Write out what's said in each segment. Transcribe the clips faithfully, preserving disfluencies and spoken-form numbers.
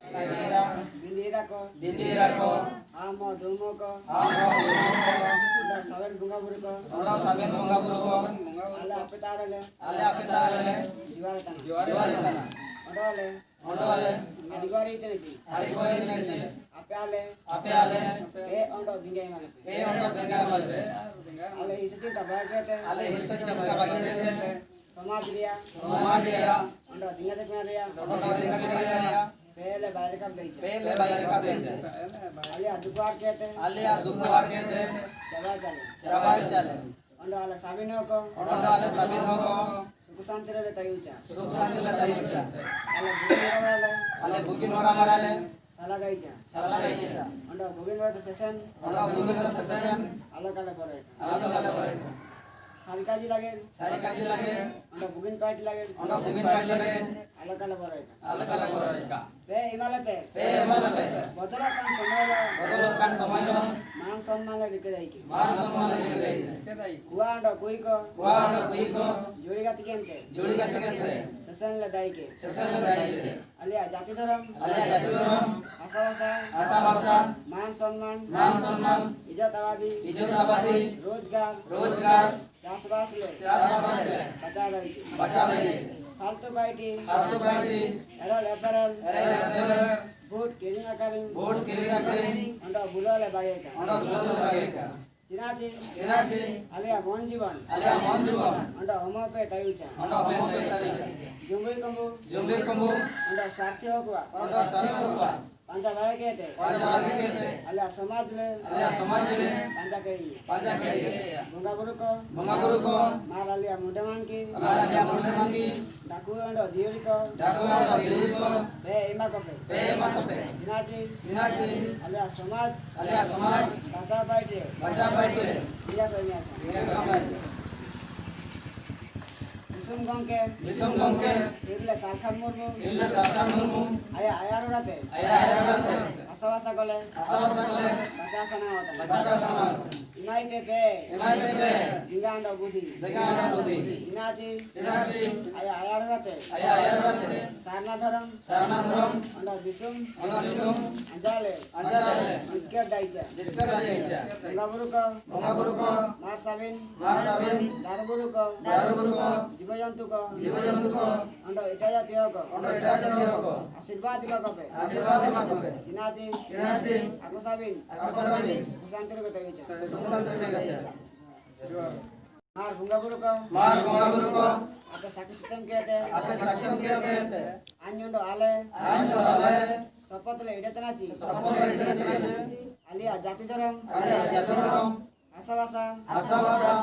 Bindi ira ko. Bindi ira ko. Hamo dumo ko. Hamo dumo ko. Ondola saben bunga buru ko. Ondola saben bunga buru ko. Ale apeta arale. Ale apeta arale. Juare tana. Juare tana. Ondola. Ondola. Ariguari tene ji. Ariguari tene ji. Ape ale. Ape ale. Pe ondo dinga imale pe. Pe ondo dinga imale pe. Ale hisse chimta bagi kete. Ale hisse chimta bagi kete. Somaj ria. Somaj ria. Ondo dinga de maria. Ondo dinga de maria. Pele baire kap deicha. Pele baire kap deicha. Alia duku ar kete. Alia duku ar kete. Chabai chale. Chabai chale. Ondo ale sabin hoko. Ondo ale sabin hoko. Suku santi le tayucha. Suku santi le tayucha. Ale bukin hora marale. Ale bukin hora marale. Sala daicha. Sala daicha. Ondo bugin rata sesen. Ondo bugin rata sesen. Alo kale boreka. Alo kale boreka. Sari kaji lage. Sari kaji lage. Ondo bugin paiti lage. Ondo bugin paiti lage. Alo kale boreka. Alo kale boreka. Pe imale pe. Pe imale pe. Bodolokkan somoilo. Bodolokkan somoilo. Man sonman le rike daike. Man sonman le rike daike. Kua ondo kuiko. Kua ondo kuiko. Juri gati kente. Juri gati kente. Sesen le daike. Sesen le daike. Alia jati dhorom. Alia jati dhorom. Bhasha bhasha. Bhasha bhasha. Man sonman. Man sonman. Ijjot abadi. Ijjot abadi. Rojgar. Rojgar. Chasbas le. Chasbas le. Bacha daike. Bacha daike. Faltu paiti. Faltu paiti. Erel eperel. Erel eperel. Vote kiring akiring. Vote kiring akiring. Ondo bulo le bageka. Ondo bulo le bageka. Chinachi. Chinachi. Alia mon jibon. Alia mon jibon. Ondo homo pe tayucha. Ondo homo pe tayucha. Jumbui kumbu. Jumbui kumbu. Ondo swarthe hokua. Ondo swarthe hokua. Panja bagi kete. Panja bagi kete. Alia somaj le. Alia somaj le. Panja keriya. Panja keriya. Bunga buru ko. Bunga buru ko. Mar alia munde manki. Mar alia munde manki. Daku ondo diuri ko. Daku ondo diuri ko. Pe ima ko pe. Pe ima ko pe. Chinachi. Chinachi. Alia somaj. Alia somaj. Bacha paiti re. Bacha paiti re. Iya ko imi acha. Iya ko imi acha. Misum gongke. Misum gongke. Tirle Salkhan Murmu. Tirle Salkhan Murmu. Aya, aya rurate. Aya, aya rurate. Asa basa kole. Asa basa kole. Bacha sana watan. Bacha sana watan. Emai pepe. Emai pepe. Dinga ando budí. Dinga ando budí. Chinachi. Chinachi. Aya, aya rate. Aya, aya rate. Sarna dhorom. Sarna dhorom. Ondo disum. Ondo disum. Anjale. Anjale. Jitkar daicha. Jitkar daicha. Bonga buru ko. Bonga buru ko. Mar sabin. Mar sabin. Daru buru ko. Daru buru ko. Jibo jontu ko. Jibo jontu ko. Ondo itai jati hoko. Ondo itai jati hoko. Asirbad dima kope. Asirbad dima kope. Chinachi. Chinachi. Ako sabin. Ako sabin. Suku santir ko toicha. Suku santir ko toicha. Mar bonga buru ko. Mar bonga buru ko. Ape sakhi sutem kete. Ape sakhi sutem kete. Ain ondo ale. Ain ondo ale. Sopot le ide tenachi. Sopot le ide tenachi. Alia jati dhorom. Alia jati dhorom. Asa basa. Asa basa.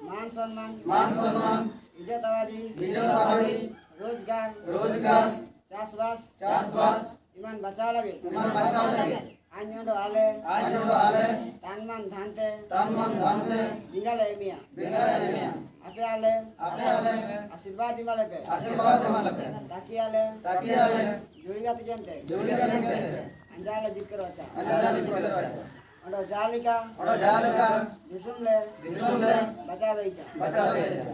Man sonman. Man sonman. Ijot abadi. Ijot abadi. Rojgar. Rojgar. Chasbas. Chasbas. Iman bachao lage. Iman bachao lage. Ain ondo ale. Ain ondo ale. Tan man dhante. Tan man dhante. Dingale emia. Dingale emia. Ape ale. Ape ale. Asirbad dimale pe. Asirbad dimale pe. Taki ale. Taki ale. Juri gati kente. Juri gati kente. Anjale jitkar wacha. Anjale jitkar wacha. Ondo jalika. Ondo jalika. Disum le. Disum le. Bachao daicha. Bachao daicha.